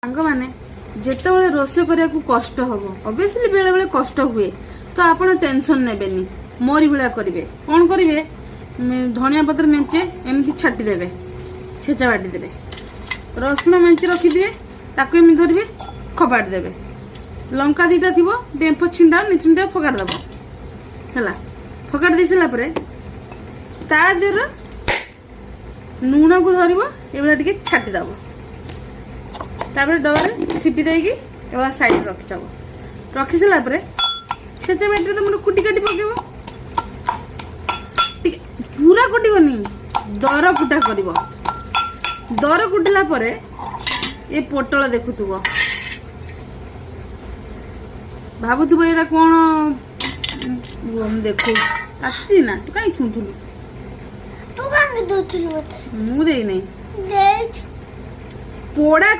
ସାଙ୍ଗମାନେ, ଯେତେବେଳେ ରୋଷେଇ କରିବାକୁ କଷ୍ଟ ହବ, ଅବଭିୟସଲି ବେଳେବେଳେ କଷ୍ଟ ହୁଏ, ତ ଆପଣ ଟେନସନ୍ ନେବେନି। ମୋରି ଭଳିଆ କରିବେ। କ'ଣ କରିବେ? ଧନିଆ ପତ୍ର ମେଞ୍ଚେ ଏମିତି ଛାଟିଦେବେ, ଛେଚା ବାଟିଦେବେ। ରସୁଣ ମେଞ୍ଚେ ରଖିଥିବେ, ତାକୁ ଏମିତି ଧରିବେ, ଖପାଡ଼ି ଦେବେ। ଲଙ୍କା 2ଟା ଥିବ, ଡେମ୍ଫ ଛିଣ୍ଡା ନିଛିଣ୍ଡା ଫୋକାଡ଼ି ଦେବ। ହେଲା, ଫୋକାଡ଼ି ଦେଇ ସାରିଲା ପରେ ତା ଦେହରେ ଲୁଣକୁ ଧରିବ, ଏଭଳିଆ ଟିକେ ଛାଟିଦେବ। ତାପରେ ଡବାରେ ଥିପି ଦେଇକି ଏଭଳିଆ ସାଇଡ଼ରେ ରଖିଦେବ। ରଖି ସାରିଲା ପରେ ଛେଚା ବାଟିରେ ତମର କୁଟି କାଟି ପକେଇବ ଟିକେ। ପୁରା କୁଟିବନି, ଦର କୁଟା କରିବ। ଦର କୁଟିଲା ପରେ ଏ ପୋଟଳ ଦେଖୁଥିବ, ଭାବୁଥିବ ଏଇଟା କ'ଣ। ମୁଁ ଦେଖଉଛି, କାଟିଛି ନା? ତୁ କାହିଁ ଛୁଁଥିଲୁ? ତୁ କାହିଁକି ଦଉଥିଲୁ ମତେ? ମୁଁ ଦେଇନାହିଁ। ଦେଇଛୁ। ପୋଡ଼ା।